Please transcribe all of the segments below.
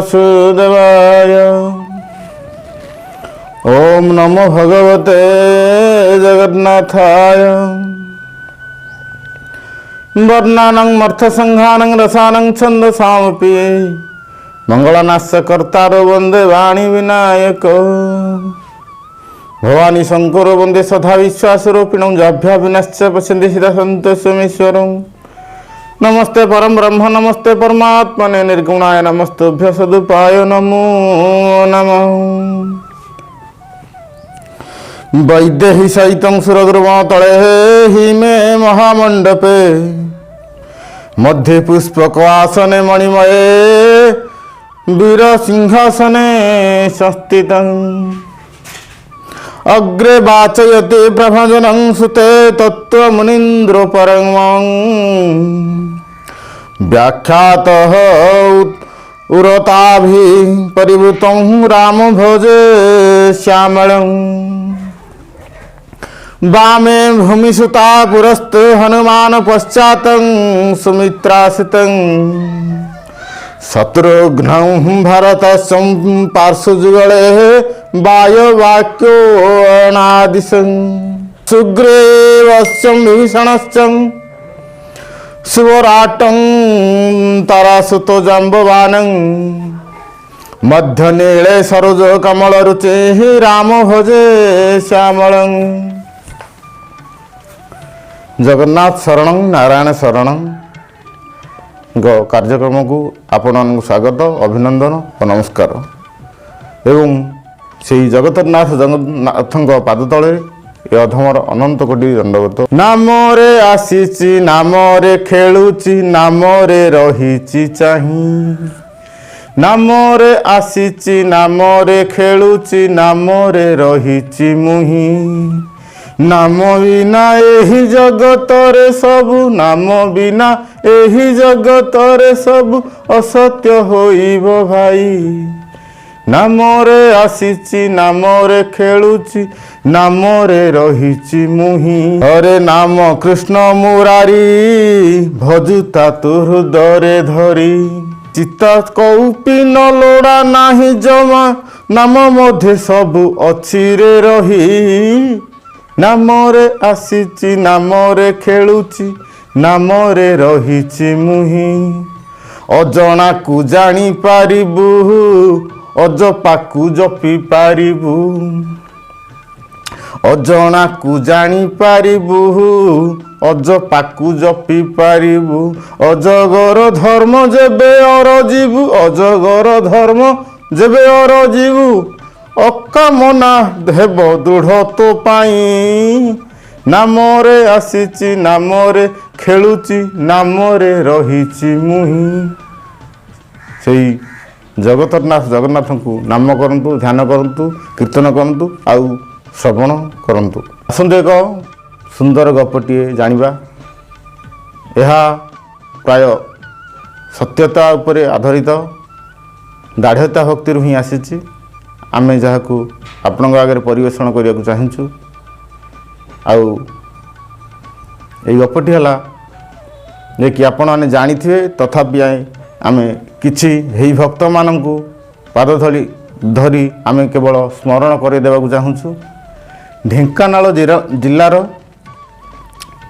ବାସୁଦେବାୟ। ଓಂ ନମୋ ଭଗବତେ ଜଗନ୍ନାଥାୟ। ବର୍ଣ୍ଣାନଂ ମର୍ଥ ସଂଘାନଂ ରସାନଂ ଛନ୍ଦସାମପି ମଙ୍ଗଳନାଶ କର୍ତ୍ତାର ବନ୍ଦେ ବାଣୀ ବିନାୟକ। ଭବାନୀ ଶଙ୍କର ବନ୍ଦେ ସଦା ବିଶ୍ୱାସ ରୂପିଣଂ ଜାଭ୍ୟା ବିନାଶ୍ଚ ପଶ୍ୟନ୍ତି ସୀତା ସନ୍ତୋଷମୀଶ୍ୱରಂ। ନମସ୍ତେ ପରମ ବ୍ରହ୍ମ, ନମସ୍ତେ ପରମାତ୍ମନେ, ନିର୍ଗୁଣାୟ ନମସ୍ତୁଭ୍ୟ ସଦୁପାୟ ନମୋ ନମଃ। ବୈଦେହୀ ସହିତଂ ସୁରଦ୍ରୁମ ତଳେ ହି ମେ ମହାମଣ୍ଡପେ ମଧ୍ୟେ ପୁଷ୍ପକ ଆସନେ ମଣିମୟେ ବୀର ସିଂହାସନେ ସଂସ୍ଥିତଂ। ଅଗ୍ରେ ବାଚୟତି ପ୍ରଭଜନଂ ସୁତେ ତତ୍ତ୍ୱ ମୁନୀନ୍ଦ୍ର ପରମଂ ବ୍ୟାଖ୍ୟାତଃ ଉରତାଭି ପରିବୃତଂ ରାମ ଭଜେ ଶ୍ୟାମଳଂ। ବାମେ ଭୂମିସୁତା ପୁରସ୍ତ ହନୁମାନ ପଶ୍ଚାତଂ ସୁମିତ୍ରାସିତଂ ଶତ୍ରୁଘ୍ନଂ ଭରତ ପାର୍ଶ୍ୱଯୁଗଳେ ବାୟବାକ୍ୟୋଣାଦିଶଂ ସୁଗ୍ରୀବସ୍ୟ ବିଭୀଷଣଶ୍ଚ ସୁବରାଟଂ ତାରାସୁତ ଜାମ୍ବବାନଂ ମଧ୍ୟ ନୀଳେ ସରୋଜ କମଳ ରୁଚି ରାମ ଭଜେ ଶ୍ୟାମଳଂ। ଜଗନ୍ନାଥ ଶରଣଂ, ନାରାୟଣ ଶରଣଂ ଙ୍କ କାର୍ଯ୍ୟକ୍ରମକୁ ଆପଣମାନଙ୍କୁ ସ୍ୱାଗତ, ଅଭିନନ୍ଦନ ଓ ନମସ୍କାର ଏବଂ ସେଇ ଜଗତନାଥ ଜଗନ୍ନାଥଙ୍କ ପାଦ ତଳେ ଏ ଅଧମର ଅନନ୍ତ କୋଟି ଦଣ୍ଡବତ। ନାମରେ ଆସିଛି, ନାମରେ ଖେଳୁଛି, ନାମରେ ରହିଛି ଚାହିଁ। ନାମରେ ଆସିଛି, ନାମରେ ଖେଳୁଛି, ନାମରେ ରହିଛି ମୁହିଁ। ନାମ ବିନା ଏହି ଜଗତରେ ସବୁ, ନାମ ବିନା ଏହି ଜଗତରେ ସବୁ ଅସତ୍ୟ ହୋଇବ ଭାଇ। ନାମରେ ଆସିଛି, ନାମରେ ଖେଳୁଛି, ନାମରେ ରହିଛି ମୁହିଁ। ହରେ ନାମ କୃଷ୍ଣ ମୁରାରୀ, ଭଜୁତା ତୁ ହୃଦରେ ଧରି। ଚିତ୍ତ କୌପିନ ଲୋଡ଼ା ନାହିଁ ଜମା, ନାମ ମଧ୍ୟେ ସବୁ ଅଛି ରେ ରହି। ନାମରେ ଆସିଛି, ନାମରେ ଖେଳୁଛି, ନାମରେ ରହିଛି ମୁହିଁ। ଅଜଣାକୁ ଜାଣିପାରିବୁ, ଅଜପାକୁ ଜପି ପାରିବୁ। ଅଜଣାକୁ ଜାଣିପାରିବୁ, ଅଜପାକୁ ଜପି ପାରିବୁ। ଅଜଗର ଧର୍ମ ଯେବେ ଅରଜିବୁ, ଅଜଗର ଧର୍ମ ଯେବେ ଅରଜିବୁ, ଅକାମନା ହେବ ଦୃଢ଼ ତୋ ପାଇଁ। ନାମରେ ଆସିଛି, ନାମରେ ଖେଳୁଛି, ନାମରେ ରହିଛି ମୁହିଁ। ସେଇ ଜଗତନାଥ ଜଗନ୍ନାଥଙ୍କୁ ନାମ କରନ୍ତୁ, ଧ୍ୟାନ କରନ୍ତୁ, କୀର୍ତ୍ତନ କରନ୍ତୁ ଆଉ ଶ୍ରବଣ କରନ୍ତୁ। ଆସନ୍ତୁ ଏକ ସୁନ୍ଦର ଗପଟିଏ ଜାଣିବା। ଏହା ପ୍ରାୟ ସତ୍ୟତା ଉପରେ ଆଧାରିତ, ଦାଢ଼୍ୟତା ଭକ୍ତିରୁ ହିଁ ଆସିଛି। ଆମେ ଯାହାକୁ ଆପଣଙ୍କ ଆଗରେ ପରିବେଷଣ କରିବାକୁ ଚାହୁଁଛୁ। ଆଉ ଏଇ ଗପଟି ହେଲା ଯେ କି ଆପଣମାନେ ଜାଣିଥିବେ, ତଥାପି ଆମେ କିଛି ଏହି ଭକ୍ତମାନଙ୍କୁ ପାଦ ଧରି ଧରି ଆମେ କେବଳ ସ୍ମରଣ କରାଇ ଦେବାକୁ ଚାହୁଁଛୁ। ଢେଙ୍କାନାଳ ଜିଲ୍ଲାର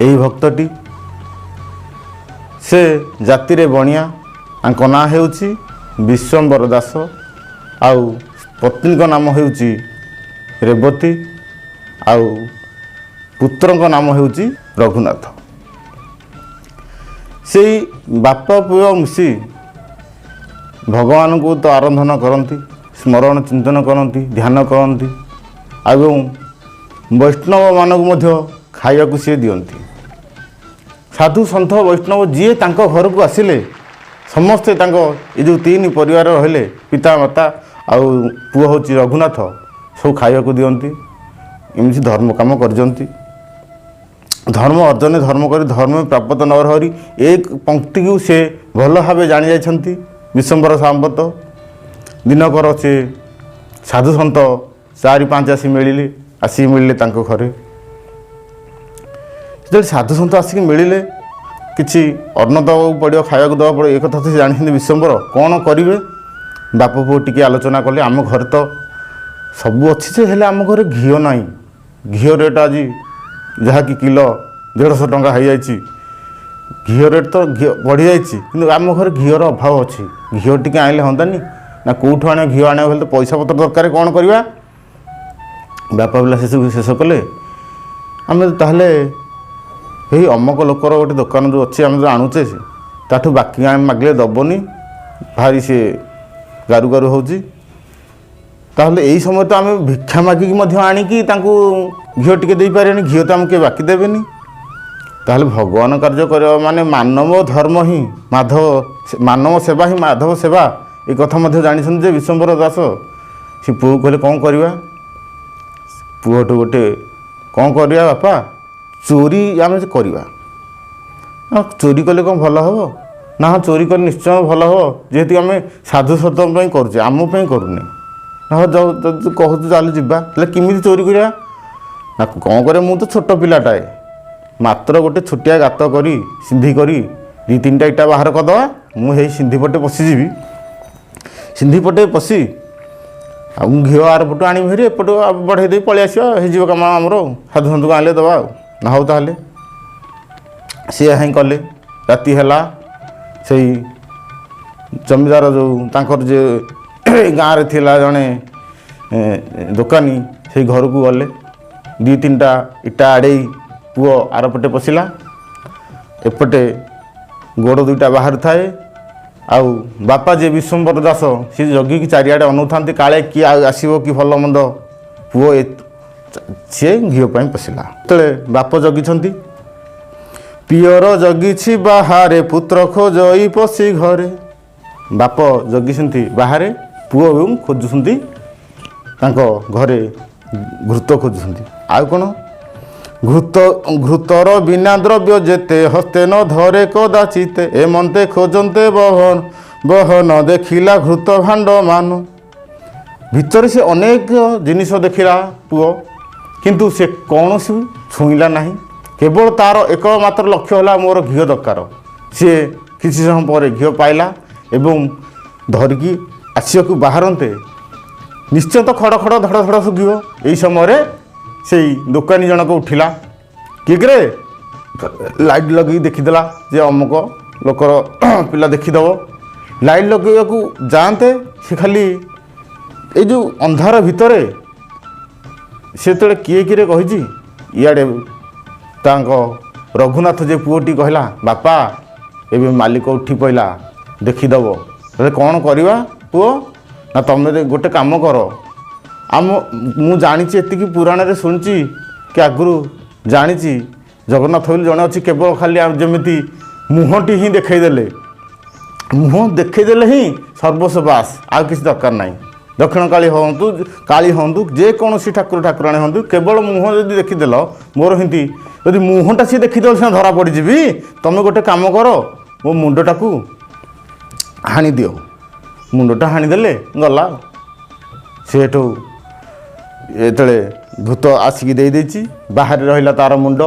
ଏହି ଭକ୍ତଟି, ସେ ଜାତିରେ ବଣିଆ। ତାଙ୍କ ନାଁ ହେଉଛି ବିଶ୍ୱମ୍ବର ଦାସ ଆଉ ପତ୍ନୀଙ୍କ ନାମ ହେଉଛି ରେବତୀ ଆଉ ପୁତ୍ରଙ୍କ ନାମ ହେଉଛି ରଘୁନାଥ। ସେଇ ବାପା ପୁଅ ମିଶି ଭଗବାନଙ୍କୁ ତ ଆରାଧନା କରନ୍ତି, ସ୍ମରଣ ଚିନ୍ତନ କରନ୍ତି, ଧ୍ୟାନ କରନ୍ତି ଏବଂ ବୈଷ୍ଣବମାନଙ୍କୁ ମଧ୍ୟ ଖାଇବାକୁ ସିଏ ଦିଅନ୍ତି। ସାଧୁ ସନ୍ଥ ବୈଷ୍ଣବ ଯିଏ ତାଙ୍କ ଘରକୁ ଆସିଲେ, ସମସ୍ତେ ତାଙ୍କ ଏ ଯେଉଁ ତିନି ପରିବାର ରହିଲେ, ପିତା ମାତା ଆଉ ପୁଅ ହେଉଛି ରଘୁନାଥ, ସବୁ ଖାଇବାକୁ ଦିଅନ୍ତି। ଏମିତି ଧର୍ମ କାମ କରିଛନ୍ତି। ଧର୍ମ ଅର୍ଜନେ ଧର୍ମ କରି ଧର୍ମ ପ୍ରାପ୍ତ ନରହରି, ଏ ପଙ୍କ୍ତିକୁ ସେ ଭଲ ଭାବେ ଜାଣି ଯାଇଛନ୍ତି ବିଶ୍ୱମ୍ବର ସାମ୍ବତ। ଦିନକର ସେ ସାଧୁ ସନ୍ଥ ଚାରି ପାଞ୍ଚ ଆସିକି ମିଳିଲେ ତାଙ୍କ ଘରେ। ଯେତେବେଳେ ସାଧୁ ସନ୍ଥ ଆସିକି ମିଳିଲେ, କିଛି ଅନ୍ନ ଦେବାକୁ ପଡ଼ିବ, ଖାଇବାକୁ ଦେବାକୁ ପଡ଼ିବ, ଏ କଥା ତ ସେ ଜାଣିଛନ୍ତି ବିଶ୍ୱମ୍ବର। କ'ଣ କରିବେ? ବାପ ପୁଅ ଟିକେ ଆଲୋଚନା କଲେ, ଆମ ଘରେ ତ ସବୁ ଅଛି ଯେ, ହେଲେ ଆମ ଘରେ ଘିଅ ନାହିଁ। ଘିଅ ରେଟ୍ ଆଜି ଯାହାକି କିଲୋ 150 ଟଙ୍କା ହେଇଯାଇଛି। ଘିଅ ରେଟ୍ ତ ଘିଅ ବଢ଼ିଯାଇଛି, କିନ୍ତୁ ଆମ ଘରେ ଘିଅର ଅଭାବ ଅଛି। ଘିଅ ଟିକେ ଆଣିଲେ ହୁଅନ୍ତାନି ନା? କେଉଁଠୁ ଆଣିବ? ଘିଅ ଆଣିବାକୁ ହେଲେ ତ ପଇସା ପତ୍ର ଦରକାର, କ'ଣ କରିବା? ବାପା ପିଲା ଶେଷକୁ ଶେଷ କଲେ, ଆମେ ତାହେଲେ ଏଇ ଅମକ ଲୋକର ଗୋଟେ ଦୋକାନ ଯେଉଁ ଅଛି, ଆମେ ଯେଉଁ ଆଣୁଛେ, ତାଠୁ ବାକି ଆମେ ମାଗିଲେ ଦେବନି, ଭାରି ସିଏ ଗାରୁ ଗାରୁ ହେଉଛି। ତାହେଲେ ଏଇ ସମୟ ତ ଆମେ ଭିକ୍ଷା ମାଗିକି ମଧ୍ୟ ଆଣିକି ତାଙ୍କୁ ଘିଅ ଟିକେ ଦେଇପାରିବାନି, ଘିଅ ତ ଆମକୁ କିଏ ବାକି ଦେବେନି। ତାହେଲେ ଭଗବାନ କାର୍ଯ୍ୟ କରିବା ମାନେ ମାନବ ଧର୍ମ ହିଁ ମାଧବ, ମାନବ ସେବା ହିଁ ମାଧବ ସେବା। ଏ କଥା ମଧ୍ୟ ଜାଣିଛନ୍ତି ଯେ ବିଶ୍ୱମ୍ବର ଦାସ। ସେ ପୁଅକୁ କହିଲେ, କ'ଣ କରିବା? ପୁଅଠୁ ଗୋଟେ କ'ଣ କରିବା ବାପା? ଚୋରି ଆମେ କରିବା। ଚୋରି କଲେ କ'ଣ ଭଲ ହେବ ନା? ହଁ, ଚୋରି କଲେ ନିଶ୍ଚୟ ଭଲ ହେବ, ଯେହେତୁ ଆମେ ସାଧୁ ସନ୍ତଙ୍କ ପାଇଁ କରୁଛେ, ଆମ ପାଇଁ କରୁନେ। ନା, ଯଦି କହୁଛୁ ଚାଲ ଯିବା। ହେଲେ କେମିତି ଚୋରି କରିବା ନା କ'ଣ କରିବା? ମୁଁ ତ ଛୋଟ ପିଲାଟାଏ, ମାତ୍ର ଗୋଟେ ଛୋଟିଆ ଗାତ କରି ସିନ୍ଧି କରି 2 3ଟା ଇଟା ବାହାର କରିଦେବା। ମୁଁ ହେଇ ସିନ୍ଧି ପଟେ ପଶିଯିବି। ସିନ୍ଧି ପଟେ ପଶି ଆଉ ମୁଁ ଘିଅ ଆର ପଟୁ ଆଣିବି ଭାରି, ଏପଟୁ ବଢ଼େଇ ଦେଇ ପଳେଇ ଆସିବା, ହେଇଯିବ କାମ ଆମର। ସାଧୁ ସନ୍ତକୁ ଆଣିଲେ ଦେବା ଆଉ। ନା, ହଉ ତାହେଲେ। ସିଏ ହିଁ କଲେ। ରାତି ହେଲା, ସେଇ ଜମିଦାର ଯେଉଁ ତାଙ୍କର ଯେ ଗାଁରେ ଥିଲା ଜଣେ ଦୋକାନୀ, ସେଇ ଘରକୁ ଗଲେ। 2 3ଟା ଇଟା ଆଡ଼େଇ ପୁଅ ଆରପଟେ ପଶିଲା। ଏପଟେ ଗୋଡ଼ 2ଟା ବାହାରୁଥାଏ, ଆଉ ବାପା ଯିଏ ବିଶ୍ୱମ୍ବର ଦାସ, ସିଏ ଜଗିକି ଚାରିଆଡ଼େ ଅନଉଥାନ୍ତି, କାଳେ କିଏ ଆସିବ କି ଭଲ ମନ୍ଦ। ପୁଅ ସିଏ ଘିଅ ପାଇଁ ପଶିଲା। ଯେତେବେଳେ ବାପ ଜଗିଛନ୍ତି, ପିଅର ଜଗିଛି ବାହାରେ, ପୁତ୍ର ଖୋଜଇ ପଶି ଘରେ। ବାପ ଜଗିଛନ୍ତି ବାହାରେ, ପୁଅ ଏବଂ ଖୋଜୁଛନ୍ତି ତାଙ୍କ ଘରେ ଘୃତ ଖୋଜୁଛନ୍ତି। ଆଉ କ'ଣ? ଘୃତ ଘୃତର ବିନା ଦ୍ରବ୍ୟ ଯେତେ, ହସ୍ତେ ନ ଧରେ କଦାଚିତେ। ଏମନ୍ତେ ଖୋଜନ୍ତେ ବହନ ବହନ, ଦେଖିଲା ଘୃତ ଭାଣ୍ଡ ମାନ। ଭିତରେ ସେ ଅନେକ ଜିନିଷ ଦେଖିଲା ପୁଅ, କିନ୍ତୁ ସେ କୌଣସି ଛୁଇଁଲା ନାହିଁ। କେବଳ ତା'ର ଏକମାତ୍ର ଲକ୍ଷ୍ୟ ହେଲା ମୋର ଘିଅ ଦରକାର। ସିଏ କିଛି ସମୟ ପରେ ଘିଅ ପାଇଲା ଏବଂ ଧରିକି ଆସିବାକୁ ବାହାରନ୍ତେ, ନିଶ୍ଚୟ ତ ଖଡ଼ ଖଡ଼ ଧଡ଼ ଧଡ଼ ଶୁଭିବ। ଏଇ ସମୟରେ ସେଇ ଦୋକାନୀ ଜଣକ ଉଠିଲା, କିଏ କିରେ? ଲାଇଟ୍ ଲଗେଇକି ଦେଖିଦେଲା ଯେ ଅମୁକ ଲୋକର ପିଲା ଦେଖିଦେବ। ଲାଇଟ୍ ଲଗେଇବାକୁ ଯାଆନ୍ତେ, ସେ ଖାଲି ଏଇ ଯେଉଁ ଅନ୍ଧାର ଭିତରେ ସେ ଯେତେବେଳେ କିଏ କିରେ କହିଛି, ଇଆଡ଼େ ତାଙ୍କ ରଘୁନାଥ ଯେ ପୁଅଟି କହିଲା, ବାପା, ଏବେ ମାଲିକ ଉଠି ପଇଲା, ଦେଖିଦେବ। ହେଲେ କ'ଣ କରିବା ପୁଅ? ନା, ତମେ ଗୋଟେ କାମ କର। ଆମ ମୁଁ ଜାଣିଛି, ଏତିକି ପୁରାଣରେ ଶୁଣିଛି କି ଆଗରୁ ଜାଣିଛି, ଜଗନ୍ନାଥ ବୋଲି ଜଣେ ଅଛି। କେବଳ ଖାଲି ଯେମିତି ମୁହଁଟି ହିଁ ଦେଖେଇଦେଲେ, ମୁହଁ ଦେଖେଇଦେଲେ ହିଁ ସର୍ବସ୍ୱ ବାସ, ଆଉ କିଛି ଦରକାର ନାହିଁ। ଦକ୍ଷିଣ କାଳୀ ହୁଅନ୍ତୁ, କାଳୀ ହୁଅନ୍ତୁ, ଯେକୌଣସି ଠାକୁର ଠାକୁରାଣୀ ହୁଅନ୍ତୁ, କେବଳ ମୁହଁ ଯଦି ଦେଖିଦେଲ ମୋର, ହିନ୍ତି ଯଦି ମୁହଁଟା ସିଏ ଦେଖିଦେଲେ ସିନା ଧରା ପଡ଼ିଯିବି। ତମେ ଗୋଟେ କାମ କର, ମୋ ମୁଣ୍ଡଟାକୁ ହାଣିଦିଅ। ମୁଣ୍ଡଟା ହାଣିଦେଲେ ଗଲା। ସେଠୁ ଯେତେବେଳେ ଭୂତ ଆସିକି ଦେଇଦେଇଛି, ବାହାରେ ରହିଲା ତାର ମୁଣ୍ଡ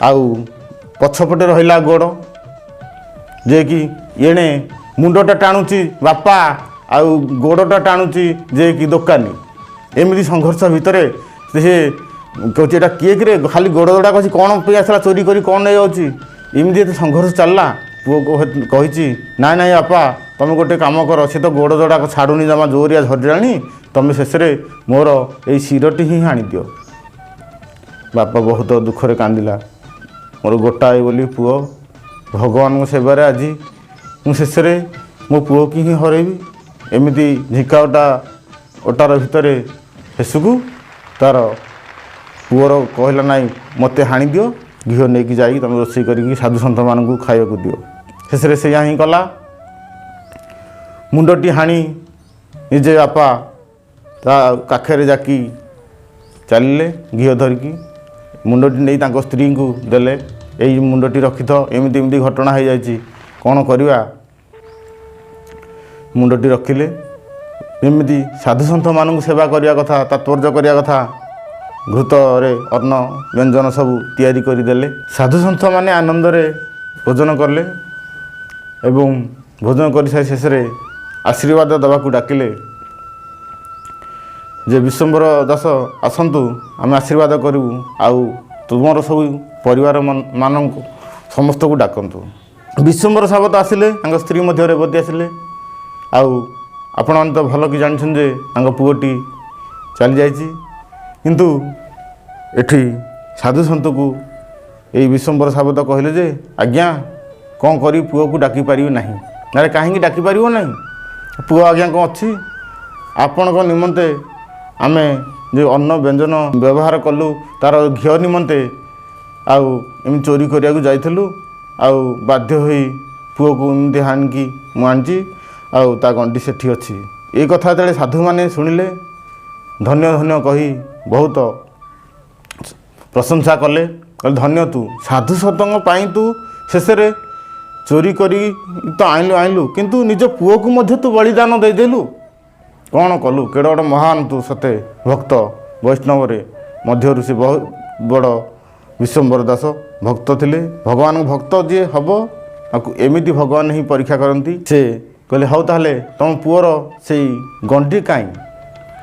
ଆଉ ପଛପଟେ ରହିଲା ଗୋଡ଼। ଯେ କି ଏଣେ ମୁଣ୍ଡଟା ଟାଣୁଛି ବାପା ଆଉ ଗୋଡ଼ଟା ଟାଣୁଛି ଯେ କି ଦୋକାନୀ। ଏମିତି ସଂଘର୍ଷ ଭିତରେ ସେ କହୁଛି, ଏଇଟା କିଏ କିରେ? ଖାଲି ଗୋଡ଼ ଯୋଡ଼ା କହୁଛି, କ'ଣ ପାଇଁ ଆସିଲା? ଚୋରି କରି କ'ଣ ନେଇଯାଉଛି? ଏମିତି ଏତେ ସଂଘର୍ଷ ଚାଲିଲା। ପୁଅ କହିଛି, ନାଇଁ ନାଇଁ ବାପା, ତୁମେ ଗୋଟେ କାମ କର, ସେ ତ ଗୋଡ଼ ଯୋଡ଼ାକ ଛାଡ଼ୁନି ଜମା, ଜୋରିଆ ଧରିଲାଣି, ତୁମେ ଶେଷରେ ମୋର ଏଇ ଶିରଟି ହିଁ ହାଣିଦିଅ। ବାପା ବହୁତ ଦୁଃଖରେ କାନ୍ଦିଲା, ମୋର ଗୋଟାଏ ବୋଲି ପୁଅ, ଭଗବାନଙ୍କ ସେବାରେ ଆଜି ମୁଁ ଶେଷରେ ମୋ ପୁଅକୁ ହିଁ ହରେଇବି। ଏମିତି ଝିଙ୍କା ଓଟା ଓଟାର ଭିତରେ ଶେଷକୁ ତା'ର ପୁଅର କହିଲା, ନାଇଁ, ମୋତେ ହାଣିଦିଅ, ଘିଅ ନେଇକି ଯାଇକି ତୁମେ ରୋଷେଇ କରିକି ସାଧୁ ସନ୍ଥମାନଙ୍କୁ ଖାଇବାକୁ ଦିଅ। ଶେଷରେ ସେଇଆ ହିଁ କଲା। ମୁଣ୍ଡଟି ହାଣି ନିଜେ ବାପା ତା କାଖରେ ଜାକି ଚାଲିଲେ ଘିଅ ଧରିକି। ମୁଣ୍ଡଟି ନେଇ ତାଙ୍କ ସ୍ତ୍ରୀଙ୍କୁ ଦେଲେ, ଏଇ ମୁଣ୍ଡଟି ରଖିଥ, ଏମିତି ଏମିତି ଘଟଣା ହେଇଯାଇଛି, କ'ଣ କରିବା? ମୁଣ୍ଡଟି ରଖିଲେ। ଏମିତି ସାଧୁସନ୍ଥମାନଙ୍କୁ ସେବା କରିବା କଥା, ତାତ୍ପର୍ଯ୍ୟ କରିବା କଥା, ଘୃତରେ ଅନ୍ନ ବ୍ୟଞ୍ଜନ ସବୁ ତିଆରି କରିଦେଲେ। ସାଧୁସନ୍ଥମାନେ ଆନନ୍ଦରେ ଭୋଜନ କଲେ ଏବଂ ଭୋଜନ କରିସାରି ଶେଷରେ ଆଶୀର୍ବାଦ ଦେବାକୁ ଡାକିଲେ ଯେ ବିଶ୍ୱମ୍ବର ଦାସ ଆସନ୍ତୁ, ଆମେ ଆଶୀର୍ବାଦ କରିବୁ, ଆଉ ତୁମର ସବୁ ପରିବାର ମାନଙ୍କୁ ସମସ୍ତଙ୍କୁ ଡାକନ୍ତୁ। ବିଶ୍ୱମ୍ବର ସାବତ ଆସିଲେ, ତାଙ୍କ ସ୍ତ୍ରୀ ମଧ୍ୟ ରେବତୀ ଆସିଲେ। ଆଉ ଆପଣମାନେ ତ ଭଲ କି ଜାଣିଛନ୍ତି ଯେ ତାଙ୍କ ପୁଅଟି ଚାଲିଯାଇଛି। କିନ୍ତୁ ଏଠି ସାଧୁ ସନ୍ତକୁ ଏଇ ବିଶ୍ୱମ୍ବର ସାବତ କହିଲେ ଯେ ଆଜ୍ଞା, କ'ଣ କରିବି, ପୁଅକୁ ଡାକିପାରିବି ନାହିଁ। ଆରେ, କାହିଁକି ଡାକିପାରିବ ନାହିଁ? ପୁଅ ଆଜ୍ଞା କ'ଣ ଅଛି? ଆପଣଙ୍କ ନିମନ୍ତେ ଆମେ ଯେଉଁ ଅନ୍ନ ବ୍ୟଞ୍ଜନ ବ୍ୟବହାର କଲୁ, ତା'ର ଘିଅ ନିମନ୍ତେ ଆଉ ଏମିତି ଚୋରି କରିବାକୁ ଯାଇଥିଲୁ, ଆଉ ବାଧ୍ୟ ହୋଇ ପୁଅକୁ ଏମିତି ହାଣିକି ମୁଁ ଆଣିଛି, ଆଉ ତା ଗଣ୍ଡି ସେଠି ଅଛି। ଏ କଥା ଯେତେବେଳେ ସାଧୁମାନେ ଶୁଣିଲେ, ଧନ୍ୟ ଧନ୍ୟ କହି ବହୁତ ପ୍ରଶଂସା କଲେ। କହିଲେ, ଧନ୍ୟ ତୁ, ସାଧୁ ସନ୍ତଙ୍କ ପାଇଁ ତୁ ଶେଷରେ ଚୋରି କରି ତ ଆଣିଲୁ ଆଣିଲୁ, କିନ୍ତୁ ନିଜ ପୁଅକୁ ମଧ୍ୟ ତୁ ବଳିଦାନ ଦେଇଦେଲୁ। କ'ଣ କଲୁ, କେଡ଼େ ବଡ଼ ମହାନ ତୁ ସତେ ଭକ୍ତ। ବୈଷ୍ଣବରେ ମଧ୍ୟରୁ ସେ ବହୁତ ବଡ଼ ବିଶ୍ୱମ୍ବର ଦାସ ଭକ୍ତ ଥିଲେ। ଭଗବାନଙ୍କ ଭକ୍ତ ଯିଏ ହେବ, ତାକୁ ଏମିତି ଭଗବାନ ହିଁ ପରୀକ୍ଷା କରନ୍ତି। ସେ କହିଲେ, ହଉ ତାହେଲେ ତୁମ ପୁଅର ସେଇ ଗଣ୍ଡି କାହିଁ?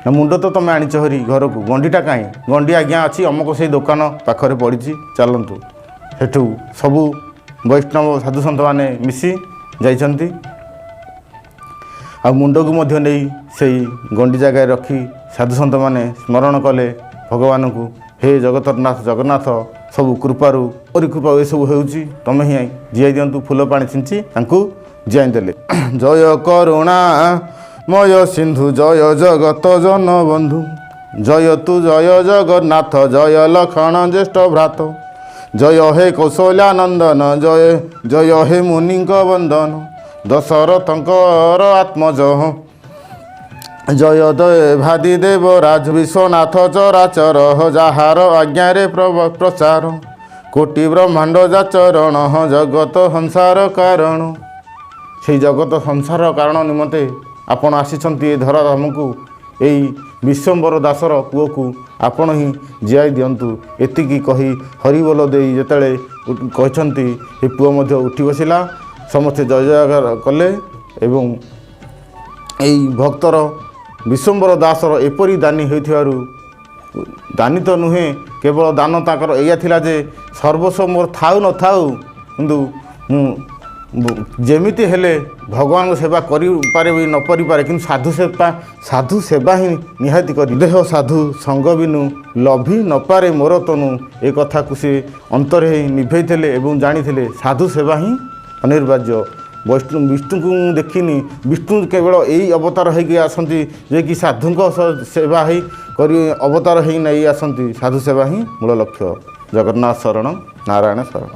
ନା, ମୁଣ୍ଡ ତ ତୁମେ ଆଣିଛ ହରି ଘରକୁ, ଗଣ୍ଡିଟା କାହିଁ? ଗଣ୍ଡି ଆଜ୍ଞା ଅଛି, ଅମକ ସେଇ ଦୋକାନ ପାଖରେ ପଡ଼ିଛି, ଚାଲନ୍ତୁ। ସେଠୁ ସବୁ ବୈଷ୍ଣବ ସାଧୁସନ୍ଥମାନେ ମିଶି ଯାଇଛନ୍ତି, ଆଉ ମୁଣ୍ଡକୁ ମଧ୍ୟ ନେଇ ସେଇ ଗଣ୍ଡି ଜାଗାରେ ରଖି ସାଧୁସନ୍ଥମାନେ ସ୍ମରଣ କଲେ ଭଗବାନଙ୍କୁ, ହେ ଜଗତରନାଥ ଜଗନ୍ନାଥ, ସବୁ କୃପାରୁ କୃପା ଏସବୁ ହେଉଛି, ତୁମେ ହିଁ ଜିଆଇ ଦିଅନ୍ତୁ। ଫୁଲ ପାଣି ଛିଞ୍ଚି ତାଙ୍କୁ ଜିଆଇ ଦେଲେ। ଜୟ କରୁଣା ମୟ ସିନ୍ଧୁ, ଜୟ ଜଗତ ଜନବନ୍ଧୁ, ଜୟ ତୁ ଜୟ ଜଗନ୍ନାଥ, ଜୟ ଲକ୍ଷ୍ମଣ ଜ୍ୟେଷ୍ଠ ଭ୍ରାତ, ଜୟ ହେ କୌଶଲ୍ୟାନନ୍ଦନ, ଜୟ ଜୟ ହେ ମୁନିଙ୍କ ବନ୍ଦନ, ଦଶରଥଙ୍କର ଆତ୍ମଜ, ଜୟ ଦେଭାଦି ଦେବରାଜ, ବିଶ୍ୱନାଥ ଚରାଚର, ଯାହାର ଆଜ୍ଞାରେ ପ୍ରଚାର କୋଟି ବ୍ରହ୍ମାଣ୍ଡ ଯାଚରଣ, ଜଗତ ସଂସାର କାରଣ। ସେଇ ଜଗତ ସଂସାର କାରଣ ନିମନ୍ତେ ଆପଣ ଆସିଛନ୍ତି ଏ ଧରାଧାମକୁ। ଏଇ ବିଶ୍ୱମ୍ବର ଦାସର ପୁଅକୁ ଆପଣ ହିଁ ଜିଆଇ ଦିଅନ୍ତୁ। ଏତିକି କହି ହରିବୋଲ ଦେଇ ଯେତେବେଳେ କହିଛନ୍ତି, ଏ ପୁଅ ମଧ୍ୟ ଉଠି ବସିଲା। ସମସ୍ତେ ଜୟ ଜୟକାର କଲେ। ଏବଂ ଏଇ ଭକ୍ତର ବିଶ୍ୱମ୍ବର ଦାସର ଏପରି ଦାନୀ ହୋଇଥିବାରୁ, ଦାନୀ ତ ନୁହେଁ କେବଳ, ଦାନ ତାଙ୍କର ଏଇଆ ଥିଲା ଯେ ସର୍ବସ୍ୱ ମୋର ଥାଉ ନଥାଉ, କିନ୍ତୁ ମୁଁ ଯେମିତି ହେଲେ ଭଗବାନଙ୍କ ସେବା କରିପାରିବି ନ କରିପାରେ, କିନ୍ତୁ ସାଧୁ ସେବା, ସାଧୁ ସେବା ହିଁ ନିହାତି କରି। ଦେହ ସାଧୁ ସଙ୍ଗ ବିନୁ ଲଭି ନପାରେ ମୋର ତନୁ। ଏ କଥାକୁ ସେ ଅନ୍ତରେ ହିଁ ନିଭେଇଥିଲେ ଏବଂ ଜାଣିଥିଲେ ସାଧୁ ସେବା ହିଁ ଅନିବାର୍ଯ୍ୟ। ବୈଷ୍ଣୁ ବିଷ୍ଣୁଙ୍କୁ ମୁଁ ଦେଖିନି, ବିଷ୍ଣୁ କେବଳ ଏଇ ଅବତାର ହେଇକି ଆସନ୍ତି ଯେ କି ସାଧୁଙ୍କ ସେବା ହେଇ କରି ଅବତାର ହେଇ ନେଇ ଆସନ୍ତି। ସାଧୁ ସେବା ହିଁ ମୂଳ ଲକ୍ଷ୍ୟ। ଜଗନ୍ନାଥ ଶରଣ, ନାରାୟଣ ଶରଣ।